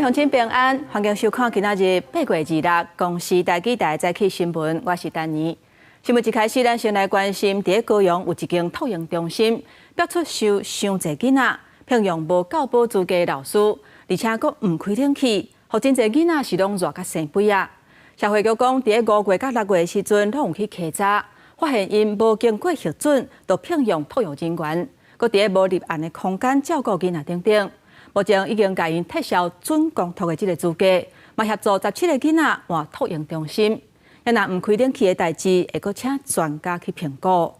鄉親平安，歡迎收看今仔日8月26公視台語台早起新聞，我是丹妮。新聞一開始，咱先來關心，佇高雄有一間托嬰中心，爆出收傷濟囡仔，聘用無教保資格的老師，而且閣毋開冷氣，予真濟囡仔是攏熱甲生蜚仔。社會局講，佇5月佮6月的時陣，攏有去稽查，發現𪜶無經過核准，就聘用托育人員，閣佇無立案的空間照顧囡仔等等。目前已經共𪜶撤銷準公托的這個資格，嘛協助17個囡仔換托嬰中心。若毋開冷氣的代誌，會閣請專家去評估。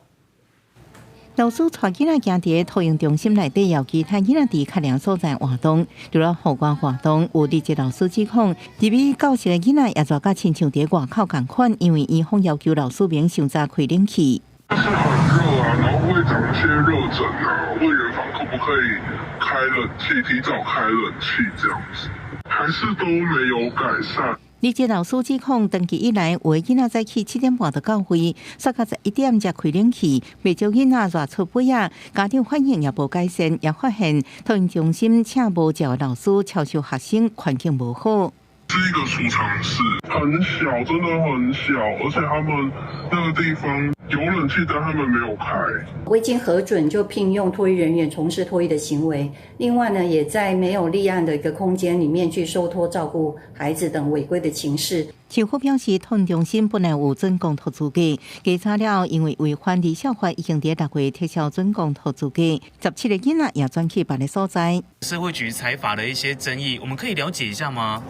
老師帶囡仔行佇托嬰中心內底，邀其他囡仔佇較涼所在活動。除了戶外活動，有離職老師指控，入去教室的囡仔也熱甲親像佇外口仝款，因為園方要求老師免傷早開冷氣。是很熱啊，然後會長一些熱疹啊。問園方可不可以開冷氣，提早開冷氣這樣子，還是都沒有改善。離職老師指控，長期以來，有的囡仔早起7點半就到位，煞到11點才開冷氣，袂少囡仔熱出蜚仔，家長反映也無改善，也發現托嬰中心請無照的老師超收學生，環境無好。是一個儲藏室，很小，真的很小，而且他們那個地方有冷氣，但他們沒有開。未經核准就聘用托育人員從事托育的行為，另外呢，也在沒有立案的一個空間裡面去受託照顧孩子等違規的情事。市府表示，托嬰中心本來有準公托資格，稽查了因為違反兒少法，已經佇6月撤銷準公托資格，17個囡仔也轉去別个所在。社會局裁罰的一些爭議，我們可以了解一下嗎？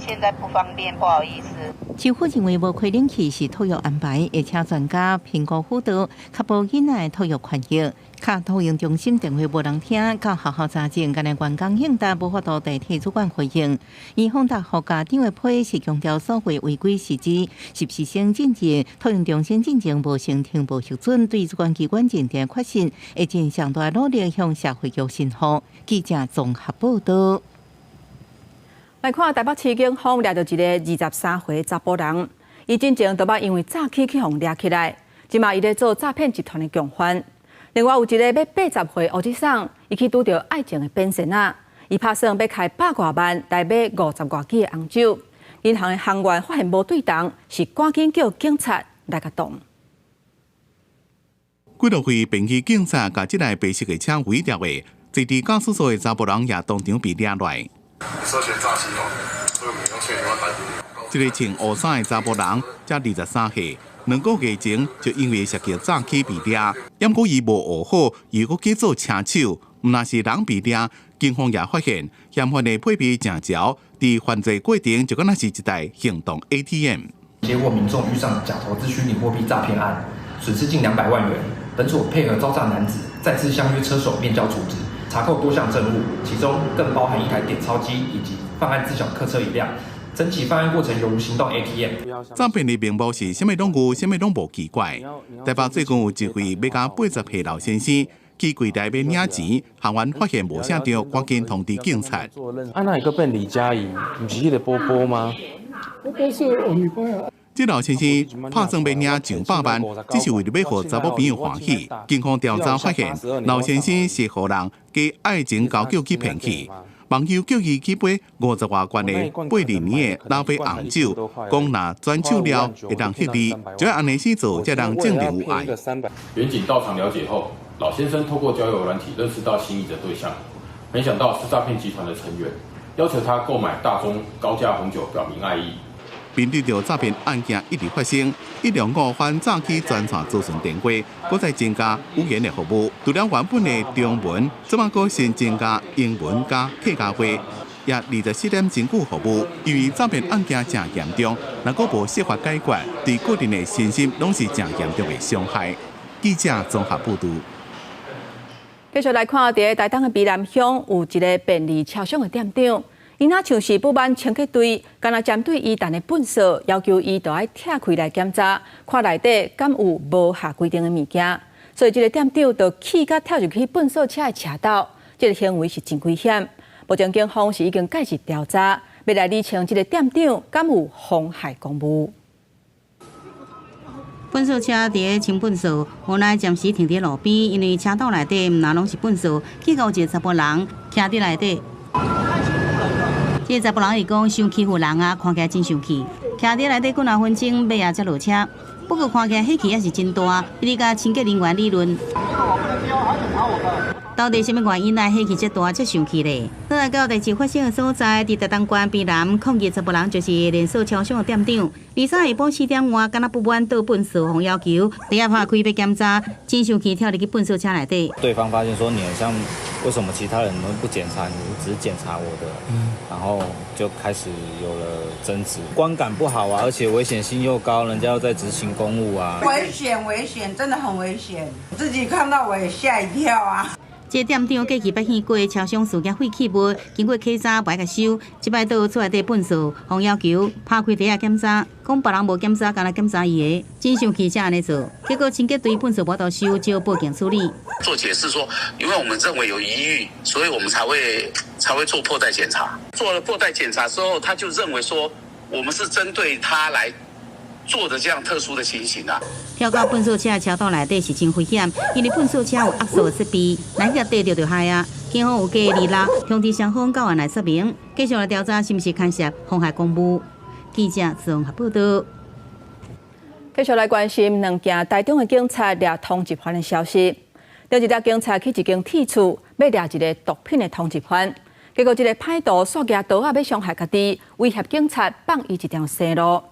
現在不方便，不好意思。市府認為無開冷氣是托育安排，會請專家評估輔導，確保囡仔的托育權益。敲托嬰中心電話無人聽，到學校查證，干焦員工應答無法度代替主管回應。園方答覆家長的批是強調所謂違規是指實習生進入托嬰中心進前無申請無核准，對主管機關認定確信，會盡上大努力向社會局申報。記者綜合報道。來看台北市警方掠著一個23歲查埔人，伊進前就捌因為詐欺去予掠起來，這馬伊咧做詐騙集團的共犯。另外有一個欲80歲烏吉桑，伊去拄著愛情的變仙仔，伊拍算欲開百外萬來買五十外支的紅酒，銀行的行員發現無對動，是趕緊叫警察來共擋。幾落位便衣警察共這台白色的車圍牢的，坐佇駕駛座的查埔人也當場被掠來。涉嫌詐欺哦，所以我們用現行犯逮捕。這個穿烏衫的查埔人才23歲，2個月前就因為涉及詐欺被掠，毋過伊無學好，又閣去做車手，毋但是人被掠，警方也發現嫌犯的配備誠齊，佇犯罪過程就敢若是一台行動 ATM。結果民眾遇上假投資虛擬貨幣詐騙案，損失近200萬元。本所配合遭詐男子再次相約車手面交處置，查扣多項證物，其中更包含一台點鈔機以及犯案自小客車一輛。整起犯案過程猶如行動 ATM。詐騙的名目是啥物攏有，啥物攏無奇怪。台北最近有一位欲甲80歲老先生去櫃台欲領錢，行員發現無正常，趕緊通知警察。啊，哪會閣變李佳怡？毋是彼個波波嗎？是我女朋友。這老先生拍算欲領上百萬，只是為著欲予查某朋友歡喜。警方調查發現，老先生是予人假愛情交友去騙去。網友叫伊去買五十外罐的82年的老馬紅酒，講若轉手了會當獲利，就按呢做，才能證明有愛。員警到場了解後，老先生透過交友軟體認識到心儀的對象，沒想到是詐騙集團的成員，要求他購買大宗高價紅酒，表明愛意。面對著詐騙案件一直發生，105反詐欺專線諮詢電話，閣再增加語言的服務。除了原本的中文，這馬閣新增加英文佮客家話，也24點鐘服務。因為詐騙案件誠嚴重，若閣無設法解決，對個人的身心攏是誠嚴重的傷害。記者綜合報導。繼續來看，佇台東的卑南鄉有一個便利超商的店長。伊若像是不滿清潔隊，干焦針對伊擲的糞掃，要求伊著愛拆開來檢查，看內底敢有無合規定的物件。所以這个店長就氣甲跳入去糞掃車的車鬥，這个行為是真危險。目前警方是已經介入調查，欲來理清這个店長敢有妨害公務。糞掃車佇咧清糞掃，無奈暫時停佇路邊，因為車鬥內底毋但攏是糞掃，結果有一个查埔人徛佇內底。這個查埔人伊講，傷欺負人啊，看起來真生氣。徛佇內底幾若分鐘，尾仔才落車。不過看起來火氣也是真大，一直佮清潔人員理論。到底啥物原因來火氣這大、這生氣咧？倒來到代誌發生的所在，佇台東縣卑南抗議查埔人就是連鎖超商的店長。23下晡4點外，敢若不滿倒糞埽予要求，佇遐拍開欲檢查，真生氣跳入去糞埽車內底。對方發現說你好像為什麼其他人都不檢查，你只檢查我的，然後就開始有了爭執，觀感不好啊，而且危險性又高，人家又在執行公務啊。危險，危險，真的很危險，自己看到我也嚇一跳啊。這個店長過去捌見過超商事件廢棄物，經過檢查無愛共收，這擺倒厝內底糞埽，予要求拍開袋仔檢查，講別人無檢查，干焦檢查伊的，真生氣才按呢做。結果清潔隊糞埽無法收，只好報警處理。做解釋說，因為我們認為有疑慮，所以我們才會做破袋檢查。做了破袋檢查之後，他就認為說，我們是針對他來做的這樣特殊的情形啊。跳到糞埽車的車道內底是真危險，因為糞埽車有壓縮的設備，來去硩著就害啊。警方有計26通知雙方到案來說明，繼續來調查是毋是牽涉妨害公務。記者綜合報道。繼續來關心兩件台中的警察掠通緝犯的消息。頂一日警察去一間鐵厝，欲掠一個毒品的通緝犯，結果這個歹徒煞舉刀仔欲傷害家己，威脅警察放伊一條生路。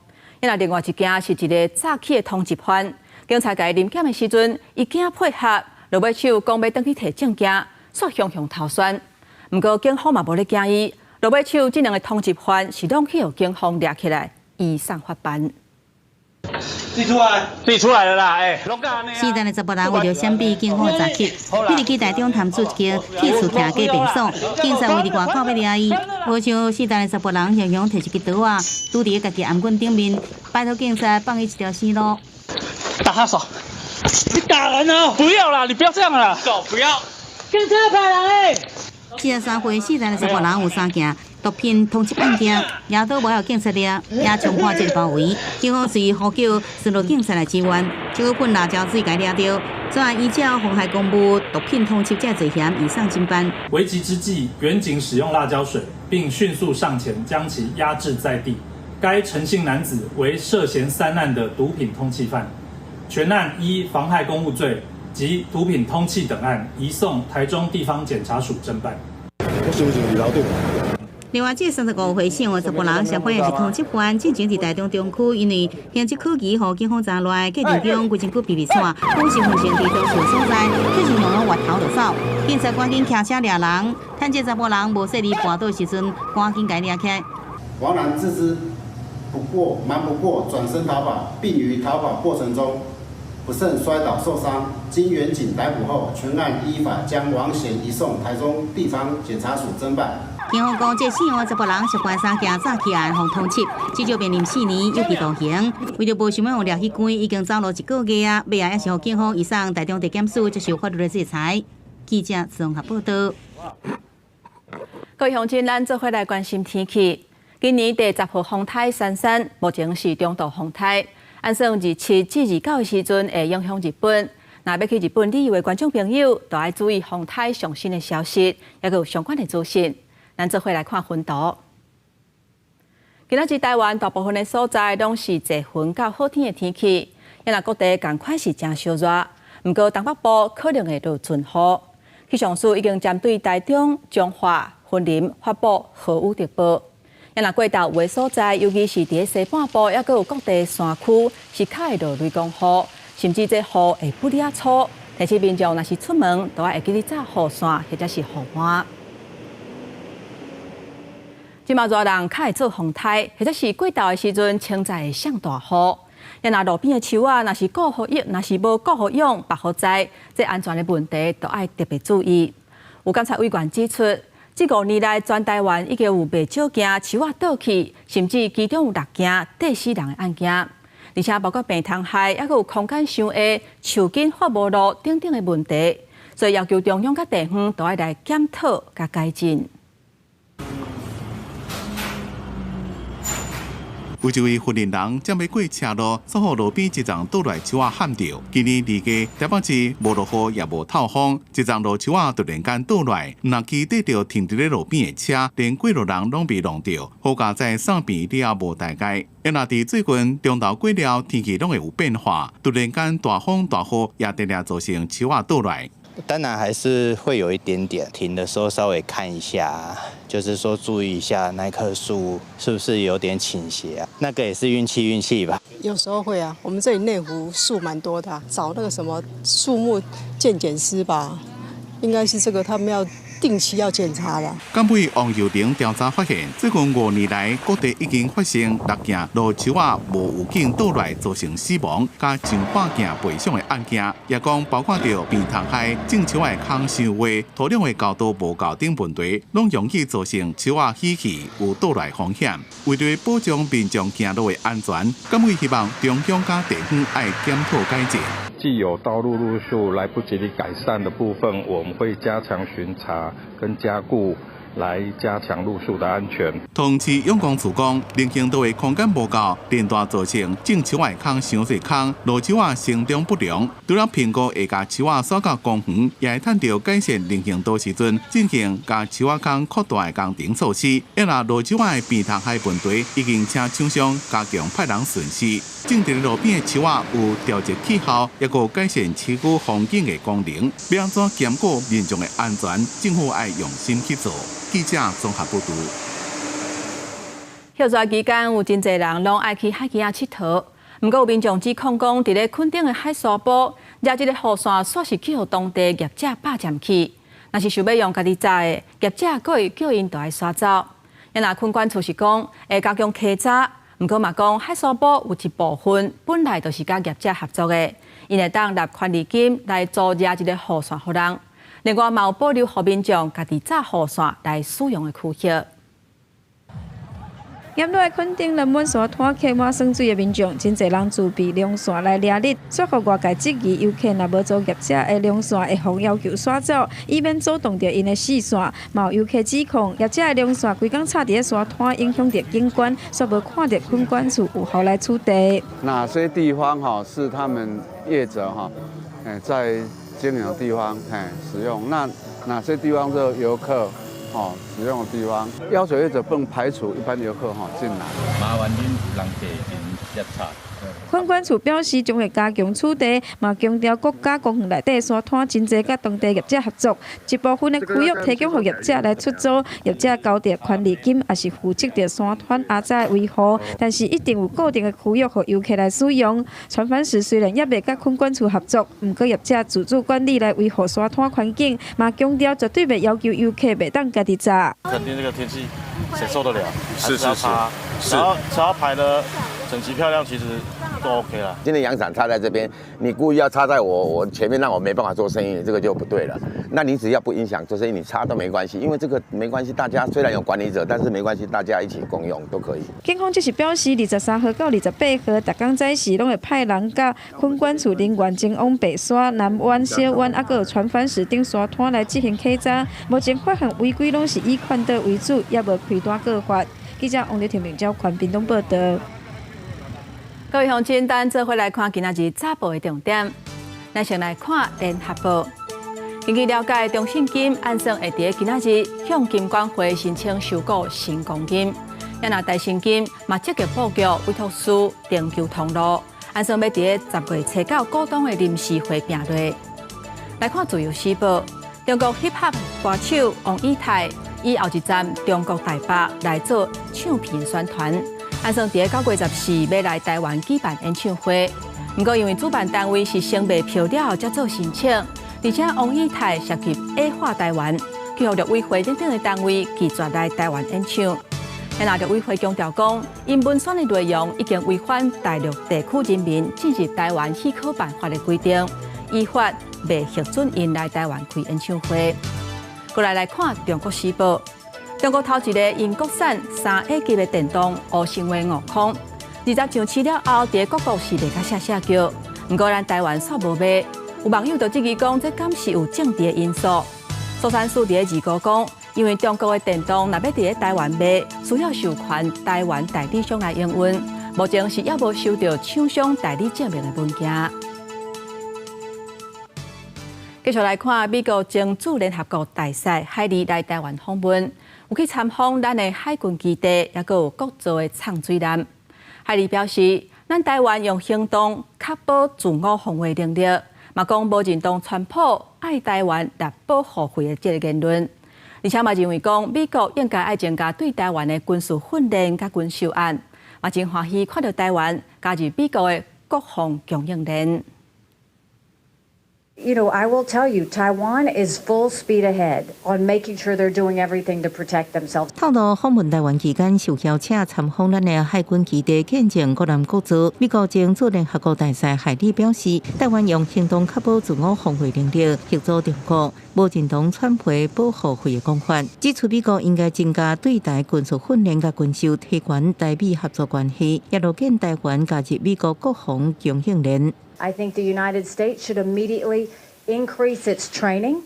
那另外一件是一個詐欺的通緝犯，警察共伊臨檢的時陣，伊驚配合，落尾手講欲轉去提證件，煞雄雄逃竄。毋過警方嘛無咧驚伊，落尾手這兩個通緝犯是攏去予警方掠起來，移送法辦。自己出來，自己出來了啦！欸，四歲的查埔人為著閃避警方的查緝，飛入去台中潭子一間鐵厝徛隔便所，警察圍佇外口欲掠伊，無想四歲的查埔人雄雄提一支刀仔，拄佇家己頷頸頂面，拜託警察放伊一條生路。打他手！你打人哦！不要啦，你不要這樣啦！走，不要！警察派人欸！43歲四歲的查埔人有三件毒品通緝案件，也都無予警察掠，也衝破這個包圍。警方隨呼叫巡邏警察來支援，結果噴辣椒水共掠著。昨暗依照妨害公務、毒品通緝這罪嫌移送偵辦。危急之際，員警使用辣椒水，並迅速上前將其壓制在地。該陳姓男子為涉嫌三案的毒品通緝犯，全案依妨害公務罪及毒品通緝等案移送台中地方檢察署偵辦。我身份證佇樓頂。另外，這個35歲姓黃查埔人，相反也是通緝犯，進前佇台中中區，因為形跡可疑，予警方查來，過程中規身軀皮皮喘，講身份證佇當厝所在，卻是用攏越頭就走。警察趕緊騎車掠人，趁這查埔人無細膩跋倒時陣，趕緊共掠起來。王男自知不過瞞不過，轉身逃跑，並於逃跑過程中不慎摔倒受傷。經員警逮捕後，全案依法將王賢移送台中地方檢察署偵辦。警方講，這姓黃查埔人涉嫌三件詐欺案，予通緝，至少面臨4年有期徒刑。為著無想欲予掠去關，已經走路一個月啊，尾仔也是予警方移送台中地檢署接受法律的制裁。記者綜合報道。各位鄉親，咱做伙來關心天氣。今年第十號風颱珊珊，目前是中度風颱，按算27至29的時陣會影響日本。若欲去日本旅遊的觀眾朋友，都愛注意風颱上新的消息，抑閣有相關的資訊。咱做伙來看雲圖。今仔日台灣大部分的所在攏是濟雲佮好天的天氣，抑若各地仝款是誠燒熱。毋過東北部可能會落陣雨。氣象署已經針對台中、彰化、雲林發布豪雨特報。抑若過晝有的所在，尤其是佇西半部，抑閣有各地山區是較會落雷公雨，甚至這雨會不哩仔粗。提醒民眾若是出門，都愛會記得紮雨傘或者是雨帽。這馬熱人較會做風颱，或者是過晝的時陣，清早會摔大雨。抑若路邊的樹仔，若是顧予用，若是無顧予養，縛予栽，這安全的問題都愛特別注意。有監察委員指出，這5年來，全台灣已經有袂少件樹仔倒去，甚至其中有六件硩死人的案件，而且包括病蟲害，抑閣有空間傷狹、樹根發無路等等的問題，所以要求中央佮地方都愛來檢討佮改進。有一位雲林人正欲過車路，煞予路邊一叢倒落樹仔撼著。今年二月，台北市無落雨也無透風，一叢老樹仔突然間倒落，毋但擊著停佇咧路邊的車，連過路人攏被弄著。好佳哉送病了無大礙。啊若佇最近中晝過了，天氣攏會有變化，突然間大風大雨，也定定造成樹仔倒落。當然還是會有一點點，停的時候稍微看一下，就是說注意一下那棵樹是不是有點傾斜啊？那個也是運氣運氣吧。有時候會啊，我們這裡內湖樹蠻多的，找那個什麼樹木鑑檢師吧，應該是這個他們要定期要檢查的。監委王幼玲調查發現，最近5年來，各地已經發生6件老樹仔無預警倒落造成死亡，佮上百件賠償的案件，也講包括著病蟲害、種樹仔的空傷矮、土壤的厚度無夠等問題，攏容易造成樹仔死去有倒落風險。為著保障民眾行路的安全，監委希望中央佮地方愛檢討改進。既有道路路樹來不及改善的部分，我們會加強巡查跟加固，來加強路樹的安全。同時，養光處講，人行道的空間無夠，連帶造成種樹仔的空傷細空，老樹仔生長不良。除了評估會共樹仔徙到公園，也會趁著改善人行道時陣，進行共樹仔空擴大的工程措施。啊若老樹仔的病蟲害問題，已經請廠商加強派人巡視。種佇路邊的樹仔有調節氣候，抑閣改善市區風景的功能。欲按怎兼顧民眾的安全，政府愛用心去做。記者綜合報導。休假期間有真濟人攏愛去海墘仔𨑨迌，毋過有民眾指控講，佇咧墾丁的海沙埔，掠這个雨傘煞是去予當地業者霸佔去。若是想欲用家己紮的，業者閣會叫𪜶著愛徙走。啊若墾管處是講會加強稽查，毋過嘛講海沙埔有一部分本來就是佮業者合作的，𪜶會當納權利金來租掠這个雨傘予人。另外嘛有保留予民眾家己紮雨傘來使用的區域。沿路墾丁南灣沙灘客滿耍水的民眾，真濟人自備涼傘來掠日，煞予外界質疑遊客若無租業者的涼傘，會予要求徙走，以免阻擋著𪜶的視線。嘛有遊客指控業者的涼傘規工插佇咧沙灘，影響著景觀，煞無看著墾管處有效來處理。哪些地方哈是他們業者哈，在經營的地方使用？那哪些地方是遊客？哦，使用的地方要求業者不能排除一般遊客哈進來。麻煩恁人客因檢查。墾管處表示將會加強處理，嘛強調國家公園內底沙灘真濟佮當地業者合作，一部分的區域提供予業者來出租，業者交著權利金，也是負責著沙灘阿仔的維護，但是一定有固定的區域予遊客來使用。船帆石雖然猶未佮墾管處合作，毋過業者自主管理來維護沙灘環境，嘛強調絕對袂要求遊客袂當家己紮。墾丁這個天氣，誰受得了？是是是，只要排得整齊漂亮，其實都 OK 了。今天陽傘插在這邊，你故意要插在我前面，讓我沒辦法做生意，這個就不對了。那你只要不影響做生意，你插都沒關係，因為這個沒關係。大家雖然有管理者，但是沒關係，大家一起共用都可以。警方則是表示，23號到28號，逐工早時攏會派人佮墾管處人員前往白沙、南灣、小灣，抑閣有船帆石等沙灘來進行稽查。目前發現違規攏是以勸導為主，猶無開單告發。記者王麗婷、明朝寬屏東報道。各位鄉親，咱做伙來看今仔日早報的重點。咱先來看聯合報。根據了解，中信金按算會佇今仔日向金管會申請收購新光金。啊若台新金嘛積極布局委託師尋求通路，按算欲佇10月初9股東的臨時會拼落。來看自由時報，中國 hip hop 歌手王以太以後一站中國台北來做唱片宣傳。按算佇9月14欲來台灣舉辦演唱會，毋過因為主辦單位是先賣票了後才做申請，而且王以太涉及矮化台灣，去予陸委會等等的單位拒絕來台灣演唱。啊若陸委會強調講，𪜶文宣的內容已經違反大陸地區人民進入台灣許可辦法的規定，依法袂核准𪜶來台灣開演唱會。過來來看《中國時報》。中國頭一个𪜶國產3A 級的電動烏星話悟空，20上市了後，佇各國是賣甲謝謝叫。毋過咱台灣煞無賣，有網友就質疑講，這敢是有政治的因素？蘇珊蘇佇咧二哥講，因為中國的電動若欲佇咧台灣賣，需要授權台灣代理商來營運。目前是猶無收到廠商代理證明的文件。繼續來看美國前駐聯合國大使海利來台灣訪問，有去參訪咱的海軍基地，抑閣有國造的藏水艦。海利表示，咱台灣用行動確保自我防衛能力，嘛講無認同川普愛台灣納保護費的這个言論，而且嘛認為講美國應該愛增加對台灣的軍事訓練佮軍售案，嘛真歡喜看著台灣加入美國的國防供應鏈。 I will tell you, Taiwan is full speed ahead on making sure they're doing everything to protect themselves. 透露訪問台灣期間，受邀請參訪咱的海軍基地，見證國艦國造。美國前駐聯合國大使海利表示，台灣用行動確保自我防衛能力，協助中國，無認同川普保護費的講法，指出美國應該增加對台軍事訓練佮軍售，提懸台美合作關係，也樂見台灣加入美國國防供應鏈。 I think the United States should immediately increase its training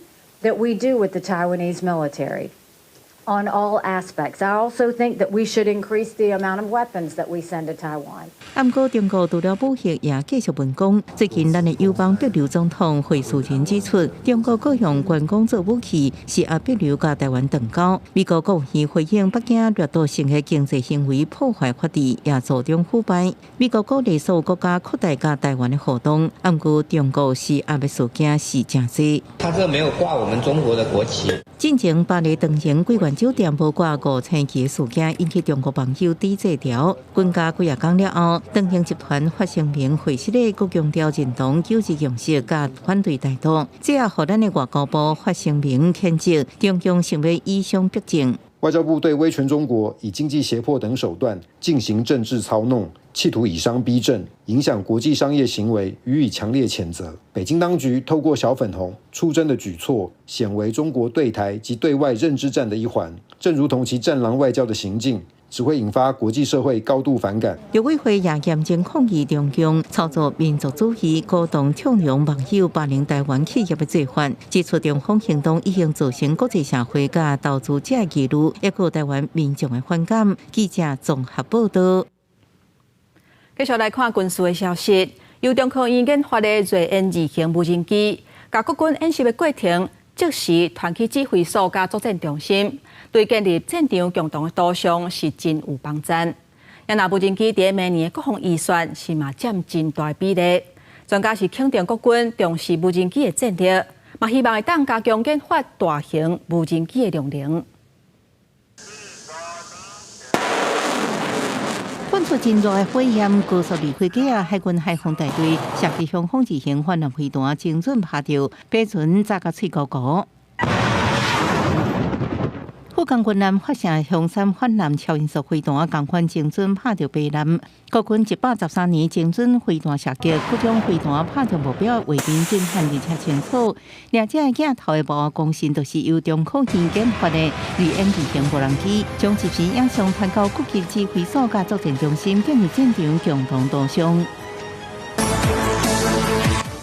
that we do with the Taiwanese military on all aspects. I also think that we should increase the amount of weapons that we send to Taiwan. 毋過中國除了武嚇，也繼續文攻。最近，咱的友邦帛琉總統惠恕仁指出，中國閣用觀光做武器，施壓帛琉佮台灣斷交。美國國務院回應北京掠奪性的經濟行為破壞法治，也助長腐敗。美國鼓勵所有國家擴大佮台灣的互動，毋過中國施壓的事件是誠濟。他這沒有掛我們中國的國旗。進前巴黎長榮桂冠酒店無掛五星旗的事件，引起中國網友抵制潮。分隔幾仔工了後，長榮集團發聲明回釋咧，閣強調認同九二共識佮反對台獨。這也予咱的外交部發聲明譴責中共想欲以商逼政。外交部對威權中國以經濟脅迫等手段進行政治操弄，企圖以商逼政，影響國際商業行為，予以強烈譴責。北京當局透過小粉紅出征的舉措，顯為中國對台及對外認知戰的一環，正如同其戰狼外交的行徑，只會引發國際社會高度反感。陸委會也嚴正抗議中共操作民族主義、鼓動縱容網友霸凌台灣企業的做法，指出中方行動已經造成國際社會佮投資者疑慮，抑閣台灣民眾的反感。記者綜合報道。繼續來看軍事的消息，由中科院研發的睿雁二型無人機，共國軍演習的過程，即時傳去指揮所佮作戰中心，對建立戰場共同的圖像是真有幫助。也若無人機佇明年的國防預算是嘛佔真大比例。專家是肯定國軍重視無人機的戰力，嘛希望會當加強研發大型無人機的量能。噴出真熱的火焰，高速離開機啊！海軍海防大隊射擊雄風二型反艦飛彈，精準拍著白船炸甲碎糊糊。福岡軍艦發射雄三反艦超音速飛彈，仝款精準拍著白艦。國軍113年精準飛彈射擊，閣將飛彈拍著目標畫面震撼而且清楚。掠者鏡頭的幕後功臣，就是由中科院研發的睿雁二型無人機，將即時影像傳到各級指揮所佮作戰中心，建立戰場共同圖像。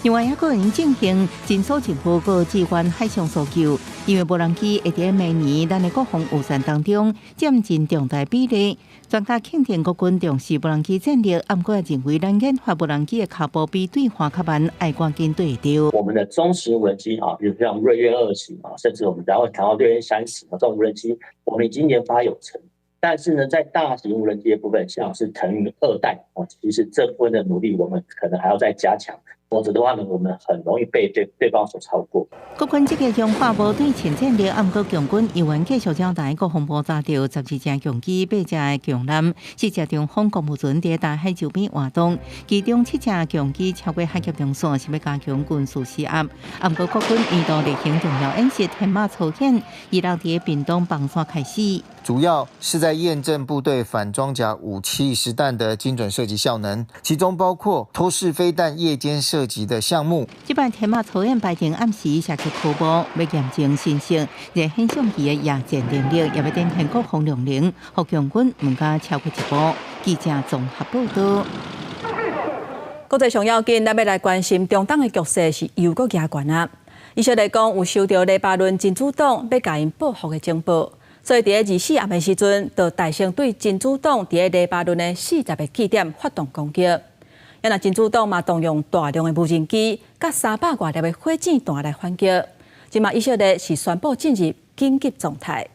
另外，抑閣會進行偵搜任務閣支援海上搜救，因為無人機會佇明年咱的國防預算當中佔真重大比例。專家肯定國軍重視無人機戰力，毋過也認為咱研發無人機的跤步比對岸較慢，愛趕緊對會著。我們的中型無人機啊，比如像睿雁二型啊，甚至我們然後談到睿雁三型啊，這種無人機，我們已經研發有成。但是呢，在大型無人機的部分，像是騰雲二代哦，其實這部分的努力，我們可能還要再加強。否則的話呢，我們很容易被對方所超過。國軍積極強化無對稱戰力，毋過共軍猶原繼續擾台國防部查著12隻共機、8隻共艦、4隻中方公務船佇台海周邊活動，其中7隻共機超過海峽中線，是欲加強軍事施壓。毋過國軍年度例行重要演習天馬操演，26佇屏東枋山開始。主要是在驗證部隊反裝甲武器實彈的精準射擊效能，其中包括拖式飛彈夜間射擊的項目。這擺天馬操演排定暗時射擊科目，欲驗證新式熱顯相機的夜戰能力，也欲展現國防量能，予共軍毋敢超過一步。記者綜合報道。國際上要緊，咱欲來關心中東的局勢是又閣加懸啊！以色列講有收著黎巴嫩真主黨欲共𪜶報復的情報。所以佇24暗的時陣，就大聲對真主黨佇咧黎巴嫩的40个據點發動攻擊。啊若真主黨嘛動用大量的無人機，佮300外粒的火箭彈來反擊。這馬以色列是宣布進入緊急狀態。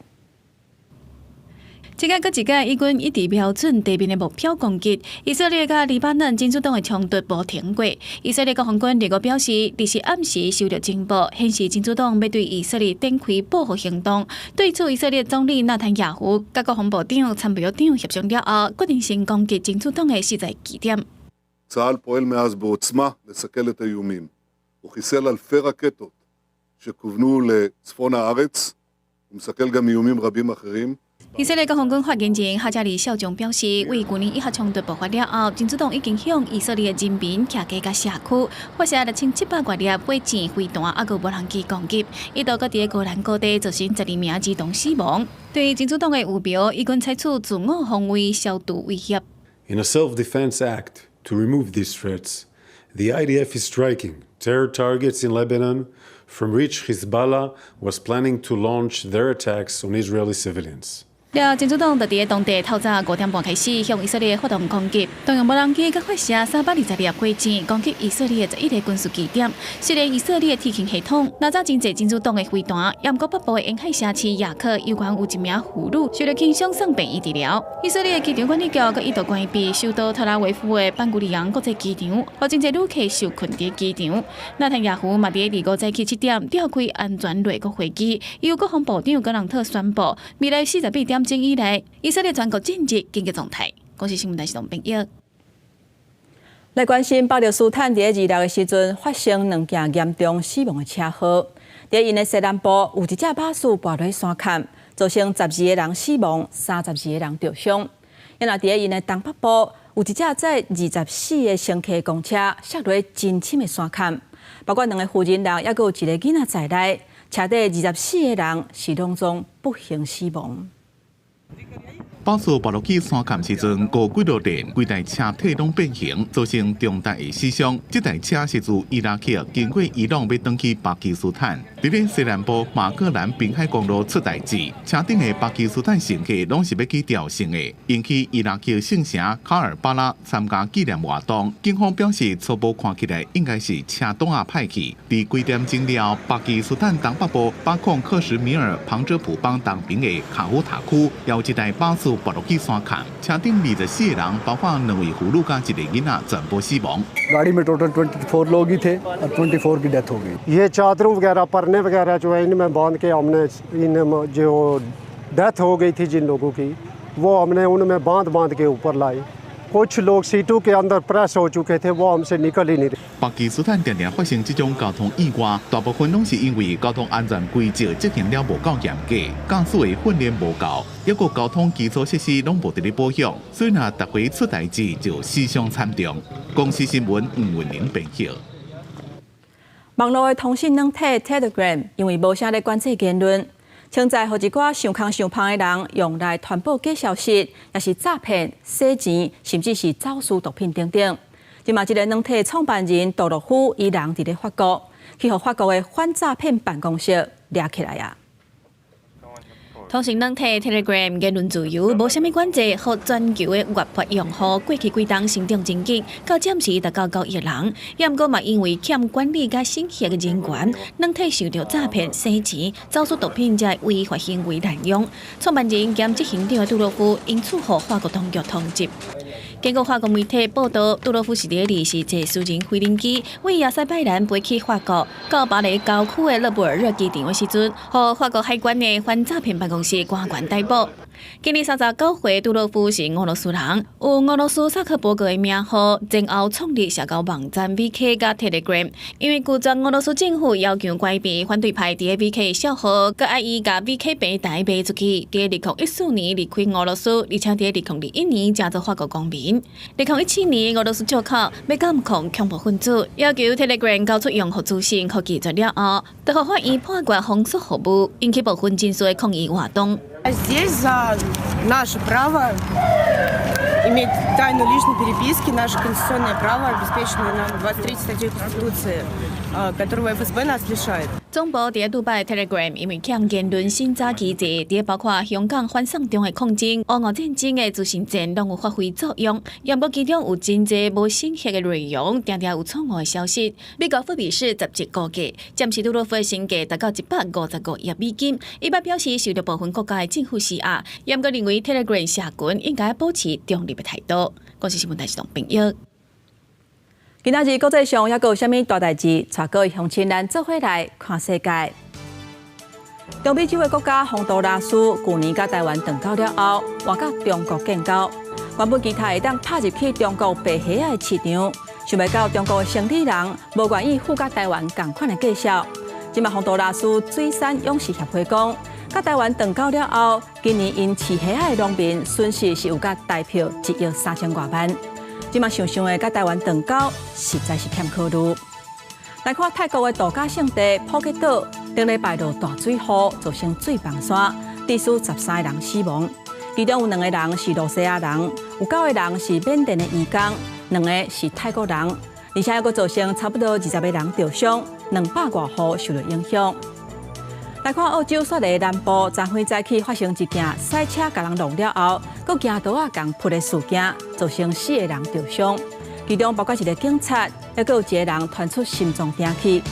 一擺閣一擺，以軍一直瞄準地面的目標攻擊。以色列佮黎巴嫩真主黨的衝突無停過。以色列國防軍25表示，24暗時收到情報，顯示真主黨欲對以色列展開報復行動。對此，以色列總理納坦雅胡佮國防部長參謀長協商了後，決定先攻擊真主黨的四十个據點。 צה"ל פועל מאז בעוצמה לסכל את האיומים. הוא חיסל אלפי רקטות שכוונו לצפון הארץ, ומסכל גם איומים רבים אחרים. 以色列國防軍發言人哈加里少將表示，為舊年以哈衝突爆發了後，真主黨已經向以色列人民、徛家佮社區發射6700外粒火箭、飛彈，猶閣無人機攻擊，一度閣佇戈蘭高地造成12名兒童死亡。對真主黨的預標，以軍採取自我防衛、消除威脅。 In a self-defense act to remove these threats, the IDF is striking terror targets in Lebanon from which Hezbollah was planning to launch their attacks on Israeli civilians. 了，真主黨就佇當地透早5點半開始向以色列發動攻擊，動用無人機佮發射320粒火箭攻擊以色列11個軍事據點。雖然以色列天空系統拿走真濟真主黨的飛彈，也毋過北部的沿海城市雅克猶原有一名婦女受著輕傷送病院治療。以色列機場管理局閣一度關閉首都特拉維夫的班古里昂國際機場，予真濟旅客受困佇機場。納坦雅胡嘛佇25早起7點召開安全內閣會議，由國防部長格蘭特宣布，未來48點鐘以內，以色列全國進入緊急狀態。公視新聞台是董編譯。來關心巴勒斯坦佇26的時陣發生兩件嚴重死亡的車禍。佇𪜶的西南部有一隻巴士跋落山崁，造成12個人死亡，32個人著傷。啊若佇𪜶的東北部有一隻載24個乘客公車摔落真深的山崁，包括兩个負責人，猶閣有一个囡仔在內，車底24個人是攏總不幸死亡。巴士跋落去山崁時陣，五幾落電，規台車體攏變形，造成重大的死傷。這台車是自伊拉克經過伊朗欲轉去巴基斯坦，佇咧西南部馬克蘭濱海公路出代誌，車頂的巴基斯坦乘客攏是欲去朝聖的，𪜶去伊拉克聖城卡爾巴拉參加紀念活動。警方表示，初步看起來應該是車擋仔歹去。佇幾點鐘了，巴基斯坦東北部巴控克什米爾旁遮普邦東邊的卡烏塔區，有一台巴士跋落去山崁，車頂24個人，包括兩位婦女佮一个囡仔，全部死亡。 गाड़ी में टोटल 24 लोग ही थे और 24 की डेथ हो गई। ये चादरों वगैरह, परने वगैरह जो है, इनमें बांध के हमने इन जो डेथ हो गई थी जिन लोगों की, वो हमने उनमें बांध बांध के ऊपर लाई। कुछ लोग सीटों के अंदर प्रेस हो चुके थे, वो हमसे निकल ही नहीं रहे। 巴基斯坦定定發生這種交通意外，大部分攏是因為交通安全規則執行了無夠嚴格，駕駛的訓練無夠，抑閣交通基礎設施攏無佇咧保養，所以若逐回出代誌就死傷慘重。公視新聞吳文玲編譯。網路的通訊軟體 Telegram 因為無啥咧管制言論，現在予一寡想空想芳的人用來傳播假消息，抑是詐騙、洗錢，甚至是走私毒品等等。這馬這个軟體創辦人杜洛夫，伊人佇咧法國，去予法國的反詐騙辦公室掠起來啊！通訊軟體 Telegram 言論自由無啥物管制，予全球的活潑用戶過去幾冬成長真緊，到暫時達到9億人。也毋過嘛，因為欠管理佮審核的人員，軟體受著詐騙、洗錢、走私毒品這違法行為濫用。創辦人兼執行長的杜洛夫因此予法國當局通緝。根據法國媒體報道，杜洛夫是佇咧24坐私人飛行機，為亞塞拜然飛去法國，到巴黎郊區的勒布爾熱機場的時陣，予法國海關的反詐騙辦公室官員逮捕。今年39歲，杜洛夫是俄羅斯人，有俄羅斯薩克伯格的名號，前後創立社交網站 VK 佮 Telegram。因為拒絕俄羅斯政府要求關閉反對派佇 VK 小號，閣愛伊共 VK 平台賣出去。佇2014年離開俄羅斯，而且佇2021年成做法國公民。2017年俄羅斯借口欲監控恐怖分子，要求 Telegram 交出用戶資訊，予拒絕了後，就予法院判決封鎖服務，引起部分人士的抗議活動。 Здесь за наше право иметь тайну личной переписки, наше конституционное право, обеспеченное нам 23 статьей Конституции, которого ФСБ нас лишает. 總部佇杜拜 Telegram 因為欠言論審查機制，佇包括香港反送中的抗爭、烏俄戰爭的資訊戰，攏有發揮作用。毋過其中有真濟無審核的內容，定定有錯誤的消息。美國富比士雜誌估計，暫時拄好的身價達到155億美金。伊捌表示受到部分國家的政府施壓，毋過認為 Telegram 社群應該保持中立的態度。公視新聞台是董朋友。今仔日國際上猶閣有啥物大代誌？帶各位鄉親咱做伙來看世界。中美洲的國家洪都拉斯舊年佮台灣斷交了後，換佮中國建交。原本期待會當拍入去中國白蝦仔的市場，想袂到中國的生理人無願意付佮台灣仝款的價數。這馬洪都拉斯水產養殖協會講，佮台灣斷交了後，今年𪜶飼蝦仔的農民損失是有佮台票1億3千外萬。這馬想想的，佮台灣斷交，實在是欠考慮。來看泰國的度假勝地普吉島，頂禮拜落大水雨，造成水崩山，至少13个人死亡，其中有兩個人是露西亞人，有九個人是緬甸的移工，兩個是泰國人，而且猶閣造成差不多20個人著傷，200外戶受著影響。來看澳洲雪梨南部，昨昏早起發生一件賽車共人撞了後，閣舉刀仔共撲的事件，造成四個人著傷，其中包括一個警察，猶閣有一個人傳出心臟病去。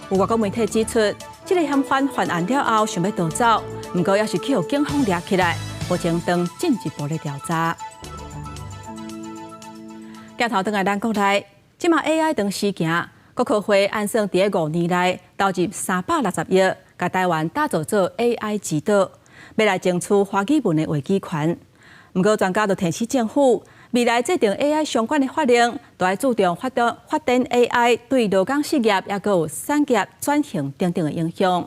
有外國媒體指出，這個嫌犯犯案了後想欲逃走，毋過猶是去予警方掠起來，目前正進一步咧調查。鏡頭轉來咱國內，這馬 AI 當時行，國科會按算佇5年內投入360億。共台灣打造做 AI 之島，欲來爭取華語文的話語權。毋過專家就提醒政府，未來制定 AI 相關的法令，都愛注重發展 AI 對勞工失業，猶閣有產業轉型等等的影響。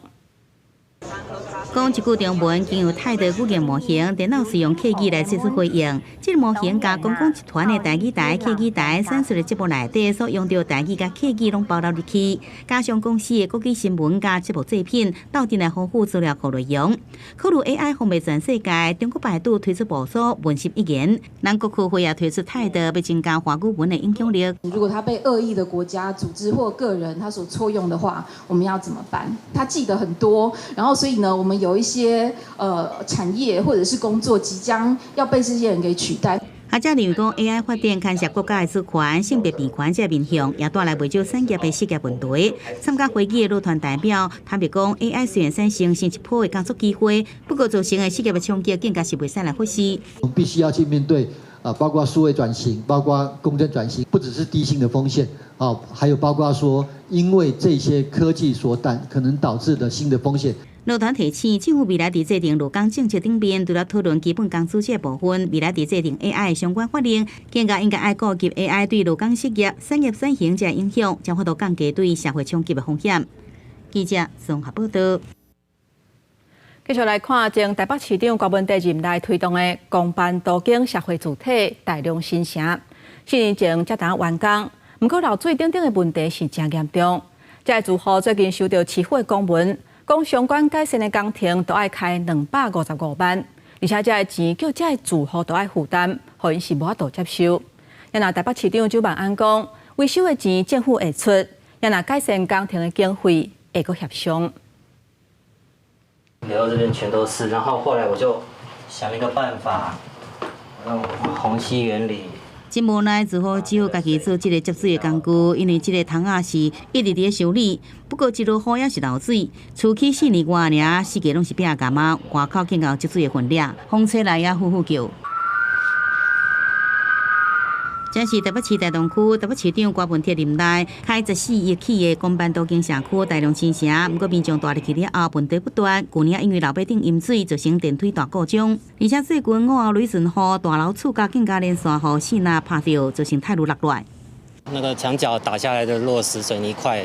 講一句中文，經由泰德語言模型，電腦使用客語來做出回應。這個模型共公共集團的台語台、客語台產出的節目內底所用著台語佮客語攏包納入去，加上公司的國際新聞佮節目製品，鬥陣來豐富資料庫內容。考慮 AI 風靡全世界，中國百度推出部署文心一言，咱國科會也推出泰德，欲增加華語文的影響力。如果他被惡意的國家組織或個人他所錯用的話，我們要怎麼辦？他記得很多，然後所以呢，我們有一些產業或者是工作即將要被這些人給取代。學者認為講 AI 發展牽涉國家的主權、性別平權這面向，也帶來袂少產業的失業問題。參加會議的論壇代表坦白講，AI 雖然產生新一波的工作機會，不過造成的失業的衝擊更加是袂使來忽視。我們必須要去面對啊，包括數位轉型，包括公正轉型，不只是低薪的風險啊，還有包括說因為這些科技所帶可能導致的新的風險。論壇提醒，政府未來佇制定勞工政策頂面，除了討論基本工資這部分，未來佇制定 AI 相關法令，更加應該愛顧及 AI 對勞工失業、產業轉型這影響，才有法度降低對社會衝擊的風險。記者綜合報導。繼續來看，前台北市長柯文哲任內推動的公辦都更社會住宅大龍新城，4年前才當完工，毋過漏水等等的問題是誠嚴重。這个住戶最近收著市府的公文，講相關改善的工程都愛開255萬，而且這个錢叫這个住戶都愛負擔，予𪜶是無法度接受。若台北市長蔣萬安講，維修的錢政府會出，若改善工程的經費會閣協商。流到這邊全都是，然後後來我就想了一個辦法，用虹吸原理。真無奈，只好只好家己做這个接水的工具，因為這个桶仔是一直佇咧修理。不過一落雨也是漏水，厝起4年外爾，四界攏是壁柑仔，外口更加有積水的痕跡，風吹來也呼呼叫。這是台北市大同區台北市長柯文哲任內開14億起的公辦都更社區大龍新城，毋過民眾住入去了後問題不斷。舊年因為樓尾頂淹水，造成電梯大故障，而且最近午後雷陣雨，大樓厝角更加連續予爍爁拍著，造成太魯落來。那個牆角打下來的落石水泥塊，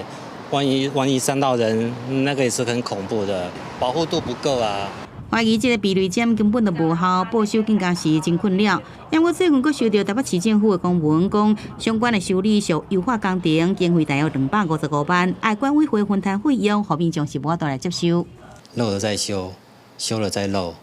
萬一傷到人，那個也是很恐怖的，保護度不夠啊。懷疑這个避雷針根本就無效，報修更加是真困擾。毋過最近閣收著台北市政府的公文，講相關的修理屬優化工程，經費大約255萬，愛管委會分攤費用，予民眾是無法度來接受。漏了再修，修了再漏，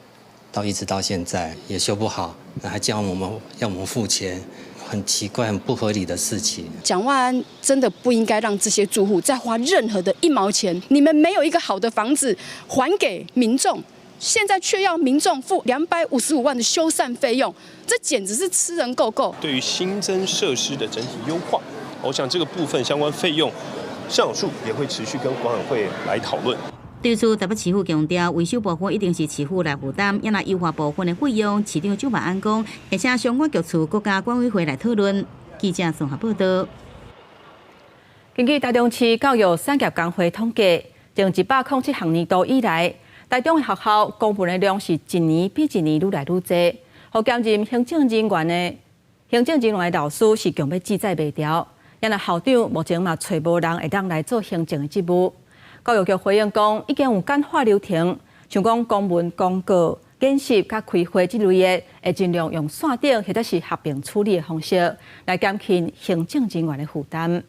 到一直到現在也修不好，還叫我們要我們付錢，很奇怪、很不合理的事情。蔣萬安真的不應該讓這些住戶再花任何的一毛錢。你們沒有一個好的房子還給民眾，現在卻要民眾付255萬的修繕費用，這簡直是吃人夠夠。對於新增設施的整體優化，我想這個部分相關費用，上述也會持續跟管委會來討論。對此，台北市府強調，維修部分一定是市府來負擔，也若優化部分的費用，市長蔣萬安講，會請相關局處閣佮管委會來討論。記者綜合報道。根據台中市教育產業工會統計，從107學年度以來，台中的學校公文的量是一年比一年愈來愈濟，予兼任行政人員的老師是強欲志在袂牢，也若校長目前嘛揣無人會當來做行政的職務。教育局回應講，已經有簡化流程，像講公文、公告、演習、佮開會這類的，會盡量用線頂或者是合併處理的方式，來減輕行政人員的負擔。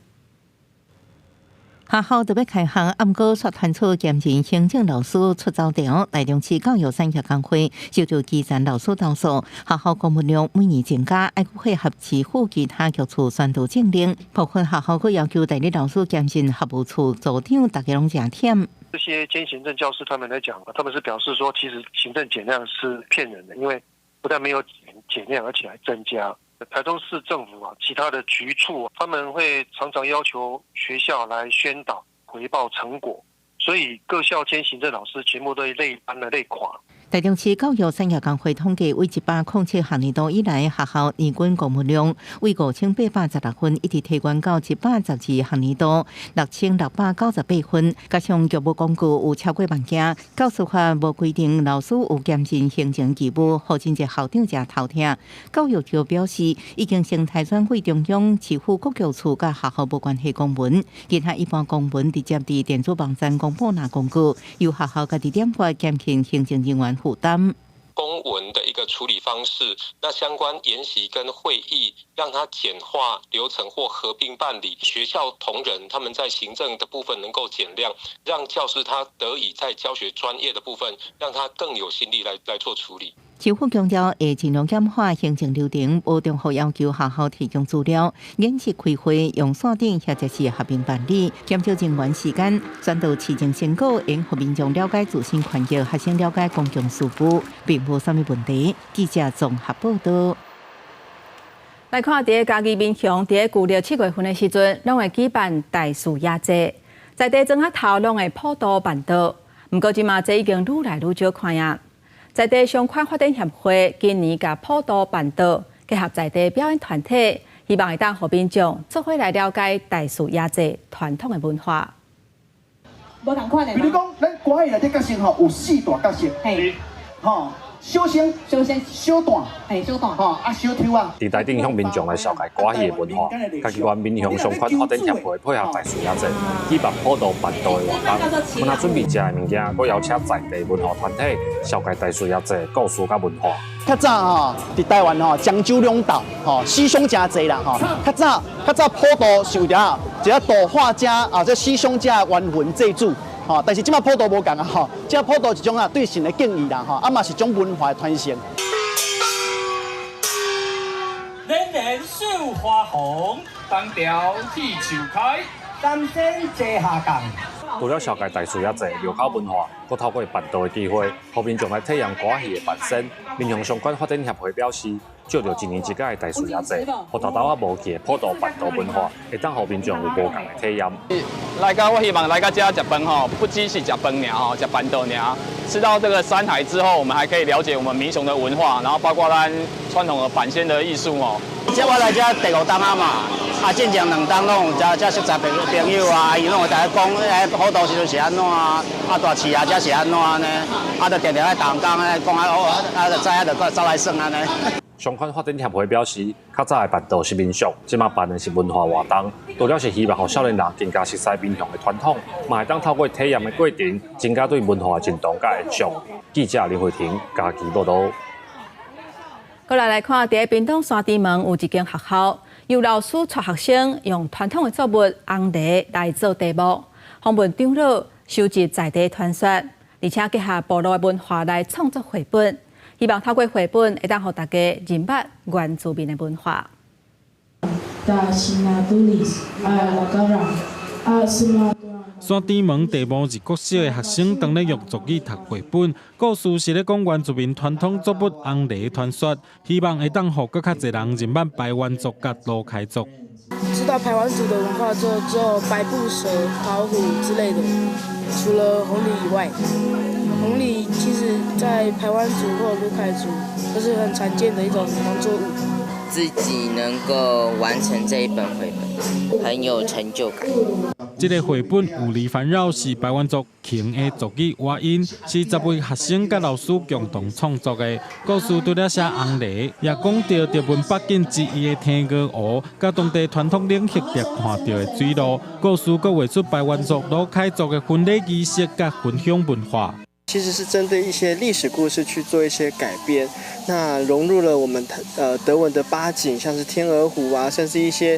學校特別開學，毋過卻傳出兼任行政老師出走潮。台中市教育產業工會受到基層老師投訴，學校公文量每年增加，愛配合市府其他局處宣導政令，部分學校閣要求代理老師兼任學務處組長，大家攏誠忝。這些兼行政教師他們來講，他們是表示說，其實行政減量是騙人的，因為不但沒有減量，而且還增加。台中市政府啊，其他的局處，他們會常常要求學校來宣導回報成果，所以各校兼行政老師全部都累翻了累垮。台中市教育產業工會統計，為107學年度以來，學校年均公文量為5816份，一直提懸到112學年度6698份。加上局務公告有超過萬件，教師法無規定老師有兼任行政義務，予真濟校長誠頭痛。教育局表示，已經先篩選過中央、市府各局處佮學校無關係公文，其他一般公文直接佇電子網站公布若公告，由學校家己點發，減輕行政人員負擔。公文的一個處理方式，那相關研習跟會議，讓它簡化流程或合併辦理。學校同仁他們在行政的部分能夠減量，讓教師他得以在教學專業的部分，讓他更有心力來做處理。市府強調會盡量簡化行政流程，無重複要求學校提供資料，演習開會用線頂或者是合併辦理，減少人員時間，宣導市政成果，應予民眾了解自身權益，學生了解公共事務，並無啥物問題。記者綜合報道。來看，佇嘉義民雄，佇舊曆7月份的時陣，攏會舉辦大樹爺祭，在地莊仔頭攏會普渡辦桌。毋過這馬這已經愈來愈少看啊。在地相關發展協會今年共普渡辦桌結合在地表演團體，希望會當予民眾做伙來了解大樹爺祭傳統的文化。無仝款的。比如講，咱歌戲內底角色吼有四大角色，吼。小生、小生、小旦、小旦，吼啊小丑啊。佇台頂向民眾來紹介歌戲的文化，嘉義縣民雄相關發展協會配合大樹爺祭，舉辦普渡辦桌的活動，除了準備食的物件，閣邀請在地文化團體紹介大樹爺祭故事佮文化。較早吼，佇台灣吼，漳州兩島吼，死傷誠濟啦吼。較早普渡是為著一個度化遮啊，這死傷者冤魂祭祖。吼，但是這馬普渡無仝啊吼，這普渡一種啊對神的敬意啦吼，啊嘛是種文化的傳承。連連繡花紅，東條鐵樹開，三仙坐下降。除了紹介大樹爺祭廟口文化，閣透過辦桌的機會，予民眾來體驗歌戲的扮演。民雄相關發展協會表示，藉著一年一屆的大樹爺祭，予沓沓仔無去的普渡辦桌文化，會當予民眾有無仝的體驗。來到我希望來到遮食飯吼，不只是食飯爾吼，食辦桌爾。吃到這個山海之後，我們還可以了解我們民雄的文化，然後包括咱傳統的板仙的藝術哦。這我來遮第五冬啊嘛，啊，進前兩冬攏有遮遮熟悉朋友啊，伊攏會逐家講，普渡時陣是按怎啊，啊大市啊，遮是按怎呢？啊，就定定愛同講咧，講啊，啊，就知影就走來耍按呢。相關發展協會表示，較早的辦桌是民俗，這馬辦的是文化活動，除了是希望予少年人更加熟悉民雄的傳統，嘛會當透過體驗的過程，增加對文化的認同佮延續。記者林慧婷嘉義報導。過來看，佇屏東山豬門有一間學校，由老師帶學生用傳統的作物紅藜來做題目，訪問長老，收集在地傳說，而且結合部落的文化來創作繪本，希望透過繪本會當予大家認捌原住民的文化。Ta sinatulis a lakaran a sema 山頂門第五二國小的學生當咧用族語讀繪本，故事是咧講原住民傳統作物紅藜傳說，希望會當予閣較濟人認捌排灣族佮魯凱族。知道排灣族的文化之後，之後白布蛇、桃虎之類的，除了紅藜以外，紅藜其實在排灣族或魯凱族都是很常見的一種農作物。自己能夠完成這一本繪本，很有成就感。這个繪本《雨籬煩擾》是排灣族瓊的族語倚音，是10位學生佮老師共同創作的。故事除了寫紅藜，也講著德文八景之一的天鵝湖，佮當地傳統冷氣店看著的水路。故事閣畫出排灣族魯凱族的婚禮儀式佮分享文化。其實是針對一些歷史故事去做一些改編，那融入了我們德文的八景，像是天鵝湖啊，甚至一些